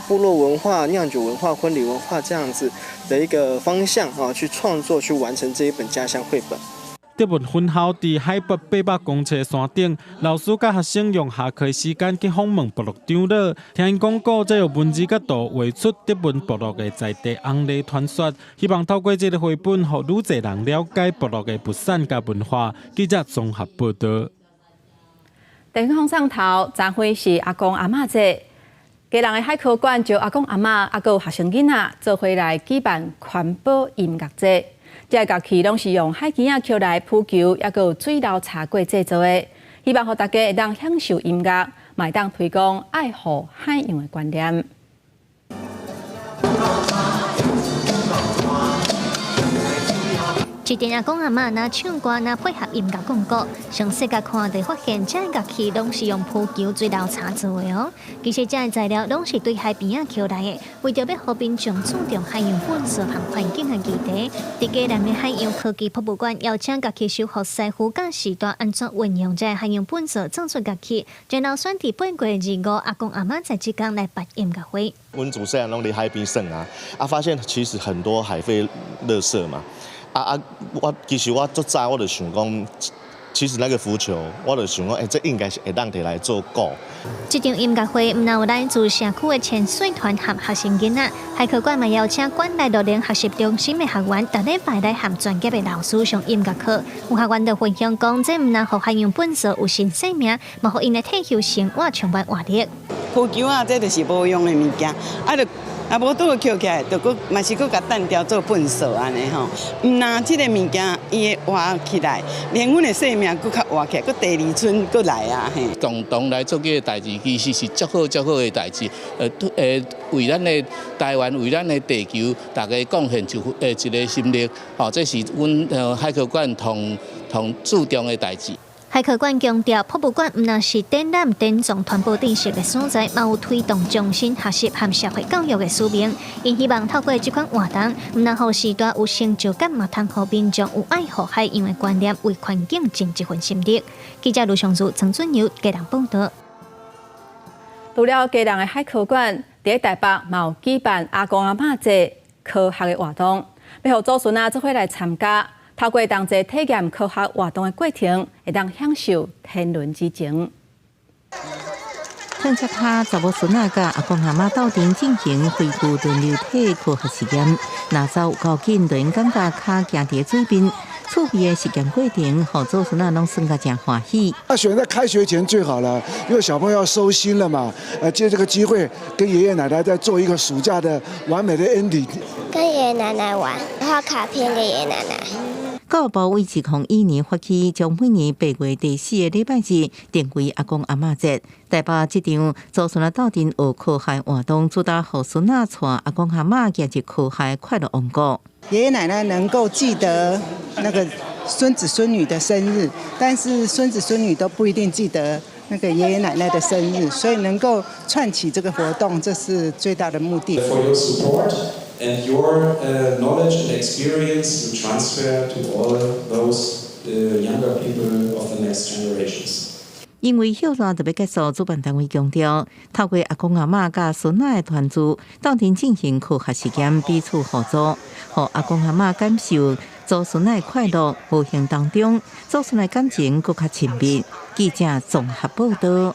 部落文化、釀酒文化、婚禮文化這樣子的一個方向啊，去創作、去完成這一本家鄉繪本。德文分校佇海拔800公尺山頂，老師佮學生用下課時間去訪問部落長老，聽𪜶講古，再用文字佮圖畫出德文部落的在地紅藜傳說，希望透過這个繪本，予愈濟人了解部落的物產佮文化。記者綜合報導。電風上頭，昨昏是阿公阿嬤節，基隆的海科館就阿公阿嬤，啊閣有學生囡仔做伙來舉辦環保音樂節。這个樂器攏是用海墘仔抾來浮球，抑閣有水流茶過製作的，希望予大家會當享受音樂，嘛會當推廣愛護海洋的觀念。一陣阿公阿嬤若唱歌，若配合音樂講古，詳細共看就發現，這个樂器攏是用浮球水流柴做的哦。其實這个材料攏是對海邊仔抾來的，為著欲予民眾注重海洋垃圾和環境的議題，佇基隆的海洋科技博物館邀請樂器修復師傅教序大按怎運用這个海洋垃圾做出樂器，然後選佇8月25阿公阿嬤節這工來辦音樂會。阮自細漢攏佇海邊耍啊，啊發現其實很多海廢垃圾嘛。啊啊！我其實我足早我就想講，其實那個浮球，我就想講，欸，這應該是會當提來做鼓。這場音樂會毋但有來自社區的潛水團和學生囡仔，海科館嘛邀請館內樂齡學習中心的學員，逐禮拜來和專業的老師上音樂課。有學員就分享講，這毋但予海洋垃圾有新生命，嘛予𪜶的退休生活充滿活力。浮球啊，這就是無用的物件，啊，就啊無拄好抾起來，就閣嘛是閣共擲掉做糞掃按呢吼。毋但這个物件伊會活起來，連阮的生命閣較活起來，閣第二春閣來啊嘿。共同來做這个代誌，其實是足好足好的代誌。為咱的台灣，為咱的地球，大家貢獻一个心力，吼，這是阮海科館同同注重的代誌。海科館強調，博物館毋但是展覽、典藏、傳播知識的所在，嘛有推動終身學習和社會教育的使命。𪜶希望透過這款活動，毋但予序大有成就感，嘛通予民眾有愛護海洋的觀念，為環境盡一份心力。記者盧尚如、陳俊友基隆報導。除了基隆的海科館，佇台北嘛有舉辦阿公阿嬤節科學的活動，欲予祖孫仔做伙來參加。透過同齊體驗科學活動的過程，會當享受天倫之情。趁這跤查某孫仔佮阿公阿嬤鬥陣進行飛浮輪流體科學實驗，若走有夠緊，就會感覺跤行佇水面。趣味的實驗過程，予祖孫仔攏耍甲誠歡喜。那選在開學前最好了，因為小朋友要收心了嘛。借這個機會跟爺爺奶奶再做一個暑假的完美的 ending。跟爺爺奶奶玩，畫卡片給爺爺奶奶。教育部為2001年發起，將每年8月第四个禮拜日定為阿公阿嬤節。台北這場祖孫仔鬥陣學科學活動，主打予孫仔帶阿公阿嬤行入科學快樂王國。爺爺奶奶能夠記得那個孫子孫女的生日，但是孫子孫女都不一定記得那個爺爺奶奶的生日，所以能夠串起這個活動，這是最大的目的。 For your support and your knowledge and experience you transfer to all those younger people of the next generations. 因為歇熱就欲結束，主辦單位強調，透過阿公阿嬤佮孫仔的團聚，鬥陣進行科學實驗，彼此互助，予阿公阿嬤感受祖孫仔的快樂，無形當中，祖孫的感情閣較親密。記者綜合報導。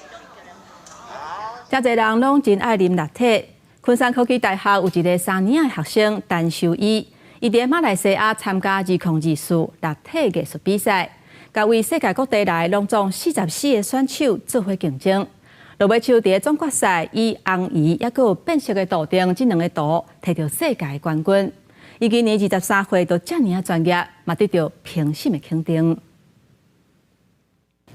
誠濟人攏真愛啉拿鐵。昆山科技大學有一个三年仔的學生陳修一，伊佇馬來西亞參加2024拿鐵藝術比賽，共為世界各地來攏總44个選手做伙競爭。落尾手佇總決賽以紅移猶閣有變色的圖騰這兩个圖提著世界冠軍。伊今年23歲，就遮爾仔專業，嘛得著評審的肯定。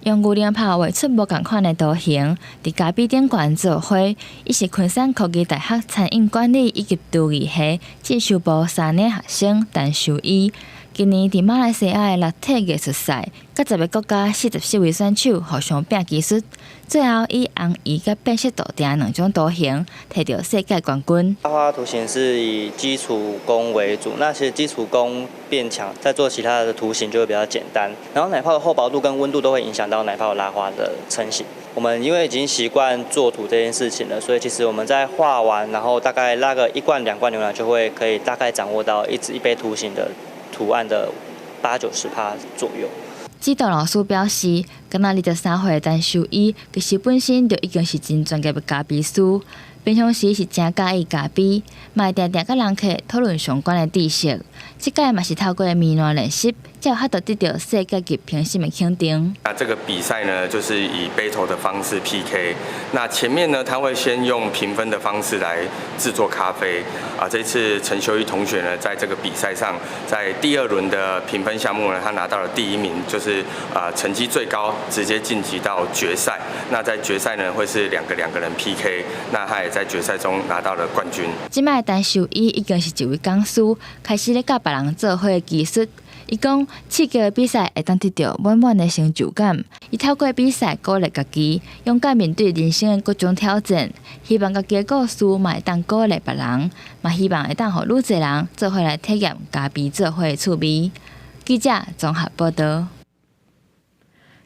用牛奶泡畫出無仝款的圖形，佇咖啡頂懸做花。伊是昆山科技大學餐飲管理以及廚藝系進修部三年學生陳修一。今年佇馬來西亞的拿鐵藝術賽，佮10个國家44位選手互相拼技術，最後以紅移佮變色圖騰兩種圖形，提著世界冠軍。拉花圖形是以基礎功為主，那其實基礎功變強，再做其他的圖形就會比較簡單。然後奶泡的厚薄度跟溫度都會影響到奶泡拉花的成型。我們因為已經習慣做圖這件事情了，所以其實我們在畫完，然後大概拉個一罐兩罐牛奶，就會可以大概掌握到一杯圖形的圖案的80-90%左右。指導老師表示，敢若23歲的陳修一，其實本身就已經是真專業的咖啡師。平常時是誠佮意咖啡，嘛會定定佮人客討論相關的知識。這擺嘛是透過面爛練習，才有法度得著世界級評審的肯定。那這個比賽呢，就是以 battle 的方式 PK。那前面呢，他會先用評分的方式來製作咖啡。啊，這次陳修一同學呢，在這個比賽上，在第二輪的評分項目呢，他拿到了第一名，就是啊成績最高，直接晉級到決賽。那在決賽呢，會是兩個兩個人 PK。那他也在決賽中拿到了冠軍。這擺陳修一已經是一位講師，開始咧教別人做花的技術。伊講，刺激的比賽會當得著滿滿的成就感。伊透過比賽鼓勵家己，勇敢面對人生的各種挑戰。希望家己的故事嘛會當鼓勵別人，嘛希望會當予愈濟人做伙來體驗咖啡做花的趣味。記者綜合報導。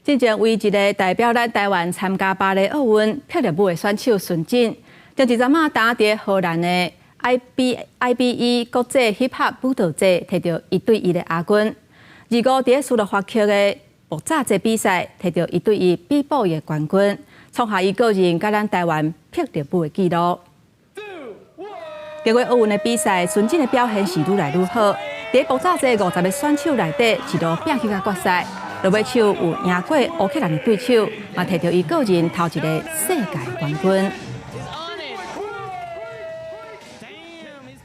進前唯一一个代表咱台灣參加巴黎奧運霹靂舞的選手孫振，前一陣仔打佇荷蘭的 IBE 國際 Hip Hop 舞蹈節，提著1對1的亞軍。二五佇斯洛伐克的木柵節比賽，提著1對1 B-boy 的冠軍，創下伊個人佮咱台灣霹靂舞的紀錄。經過奧運的比賽，孫振的表現是愈來愈好。佇木柵節50个選手內底，一路拼去到決賽。落尾手有贏過烏克蘭的對手，嘛提著伊個人頭一个世界冠軍。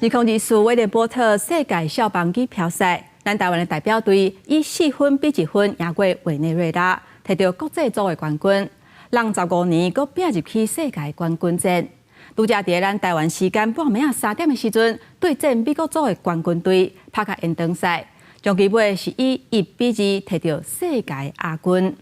2024威廉波特世界少棒錦標賽，咱台灣的代表隊以4分比1分贏過委內瑞拉，提著國際組的冠軍。人15年閣拼入去世界冠軍戰。拄才佇咱台灣時間半暝仔3點的時陣，對戰美國組的冠軍隊，拍甲延長賽，終其尾是以1比2提著世界亞軍。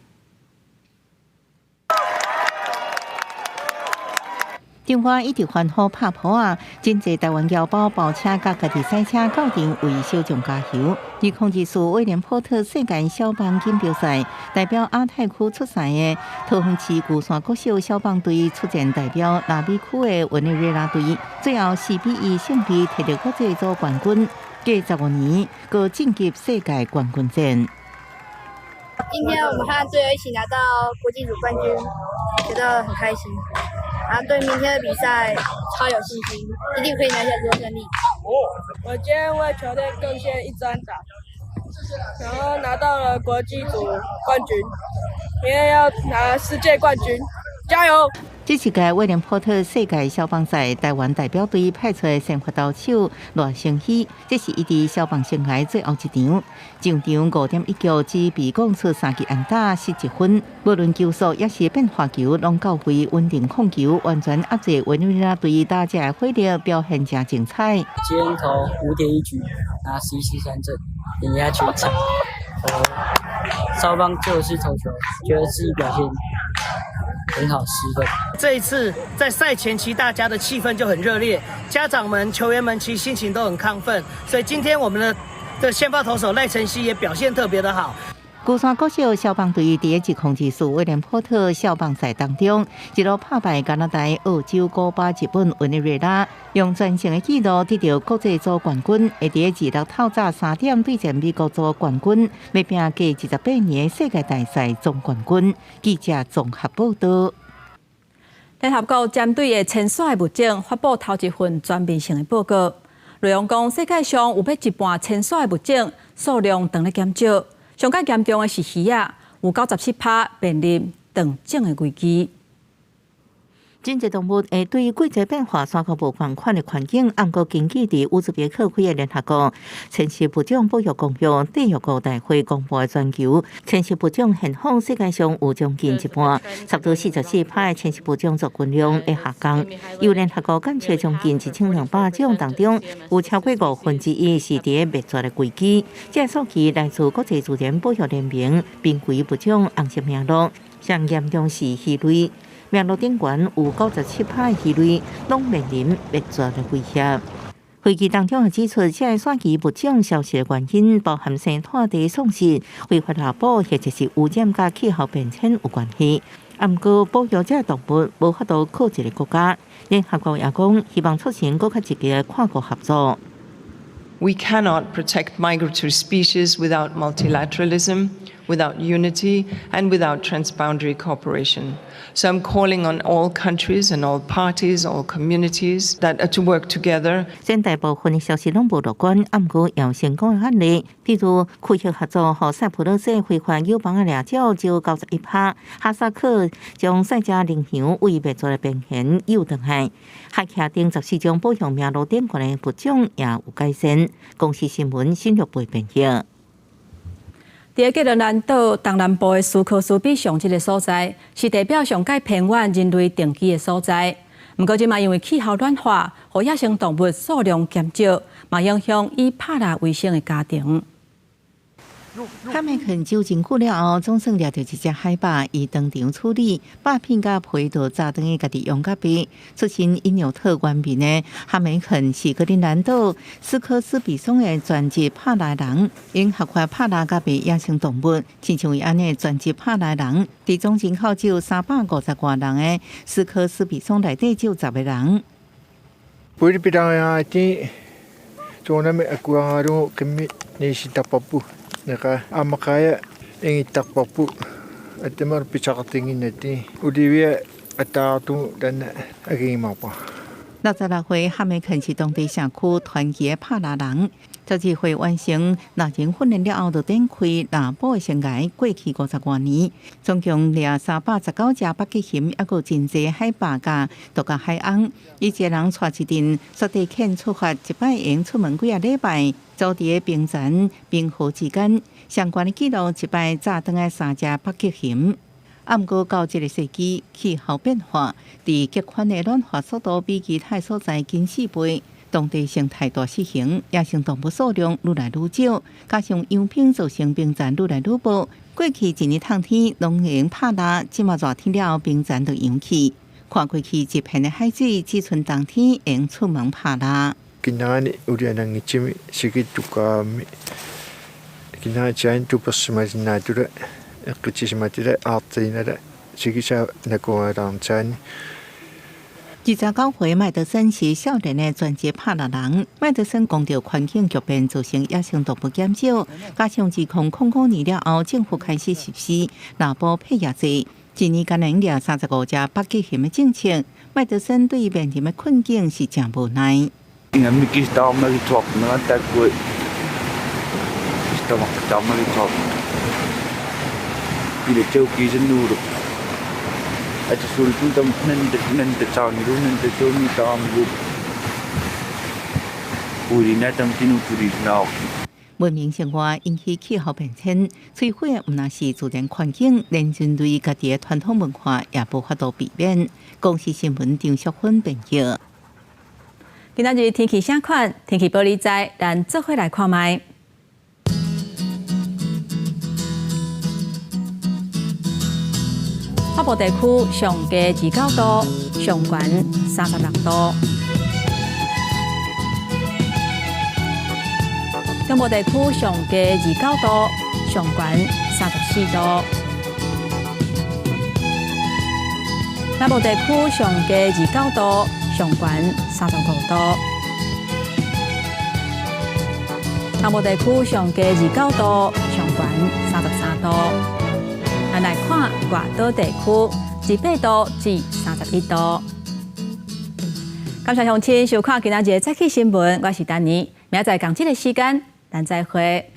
中華一直歡呼拍噗仔，真濟台灣僑胞包車佮家己賽車到場為小將加油。2024威廉波特世界小棒錦標賽，代表亞太區出賽的桃園市龜山國小小棒隊出戰代表拉美區的委內瑞拉隊，最後4比1勝利，提著國際組冠軍，隔15年閣晉級世界冠軍戰。今天我們和隊友一起拿到國際組冠軍，覺得很開心。啊，對明天的比賽超有信心，一定可以拿下這個勝利。我今天為球隊貢獻一支安打，然後拿到了國際組冠軍，明天要拿世界冠軍，加油！這一屆威廉波特世界小棒賽，台灣代表隊派出的先發投手賴承熙，這是伊佇小棒生涯最後一場。上場5.1局只被攻出3支安打，失1分。無論球速抑是變化球，攏較為穩定控球，完全壓制委內瑞拉隊打者的火力，表現誠精彩。今天投5.1局，拿11三振，碾壓全場。少棒就是投球，覺得自己表現很好，10分。這一次在賽前期，大家的氣氛就很熱烈，家長們、球員們其實心情都很亢奮，所以今天我們的先發投手賴晨曦也表現特別的好。龜山國小消防隊佇2024威廉波特消防賽當中，一路拍敗加拿大、澳洲、古巴、日本、委內瑞拉，用全勝的紀錄得著國際組冠軍。會佇26透早3點對戰美國組冠軍，欲拼隔28年世界大賽總冠軍。記者綜合報導。聯合國針對的遷徙物種發布頭一份全面性的報告，內容講世界上有欲一半遷徙物種數量當咧減少，上較嚴重的是魚仔，有97%面臨斷種的危機。真濟動物會對季節變化三個無仝款的環境，毋過根據佇烏茲別克開的聯合國遷徙物種保育公約締約國大會公布的全球遷徙物種現況，世界上有將近一半，差不多44%的遷徙物種族群量會下降。由聯合國監測將近1200種當中，有超過1/5是佇滅絕的危機。這個數據來自國際自然保育聯盟瀕危物種紅色名錄，上嚴重是魚類。名錄頂懸有97%的魚類攏面臨滅絕的威脅。會議當中也指出，這个徙遷物種消失的原因，包含生態地喪失、非法獵捕，或者是污染佮氣候變遷有關係。毋過，保育這個動物無法度靠一個國家。聯合國也講，希望促成閣較積極的跨國合作。 We cannot protect migratory species without multilateralism, without unity, and without transboundary cooperation. So I'm calling on all countries and all parties, all communities that to work together. 雖然大部分的消息攏無樂觀，毋過有成功的案例，譬如區域合作，予塞浦路斯非法友邦的掠鳥少91%，哈薩克將賽加羚羊為滅絕的邊緣誘轉來，海峽頂14種保育名錄頂懸的物種也有改善。公視新聞新玉貝編譯。佇個格陵蘭島東南部的斯科斯比松這个所在，是地表上蓋偏遠人類定居的所在。毋過這馬因為氣候暖化，予野生動物數量減少，嘛影響以拍獵為生的家庭。哈密肯酒真久了後，總算掠著一隻海豹，伊當場處理，肉片佮皮都炸轉去家己用佮賣。出身因紐特原民的哈梅肯是格陵蘭島斯科斯比松的專職拍獵人，𪜶合法拍獵佮賣野生動物，親像伊按呢專職拍獵人，佇總人口只有350外人的斯科斯比松內底只有10個人。不是別人啊，啲做那麼阿古阿魯跟咪你是大伯母。那個阿瑪卡耶，因大伯母，阿他們比較聽見那啲，有啲位阿大都但阿個嘛吧。 66歲哈梅肯是當地社區團結拍獵人，12歲完成獵人訓練了後，就展開獵捕的生涯。過去50外年，總共掠319隻北極熊，猶閣真濟海豹佮獨角海鰪。伊一个人帶一陣雪地犬出發，一擺會出門幾仔禮拜，走佇个冰層冰河之間，相關的記錄一擺炸轉來三隻北極熊。毋過到這个世紀，氣候變化，佇極寬的暖化速度比其他所在緊4倍，當地生態大失衡，野生動物數量愈來愈少，加上融冰造成冰層愈來愈薄。過去一年燙天攏會用拍獵，這馬熱天了後冰層就融去。看過去一片的海水，只賰冬天會用出門拍獵。今年有點人入是去度假，今年前都不是嘛是那都咧。個只是嘛，這個阿子那個，這個叫那個當真。29歲麥德森是少年的專職拍獵人。麥德森講著環境劇變造成野生動物減少，加上2000年了後，政府開始實施獵捕配額制，一年干焦掠35隻北極熊的政策。麥德森對面臨的困境是誠無奈。因為咪幾刀咪去抓，那帶過，刀刀咪去抓。比如就幾隻鹿咯，啊，就說你都能得能得找你，能得找你找你，有哩那當進入處理鬧。文明生活引起氣候變遷，摧毀的毋但是自然環境，連人類家己的傳統文化也無法度避免。公視新聞張淑芬編譯。今仔日天氣啥款？天氣報你知，咱做伙來看覓。北部地區上低29度，上懸36度。中部地區上低29度，上懸34度。南部地區上低29度，上懸35度。南部地區上低29度，上懸33度。咱來看外島地區， 28度至31度。感謝鄉親收看今仔日的早起新聞，我是丹妮，明仔載仝這个時間，咱再會。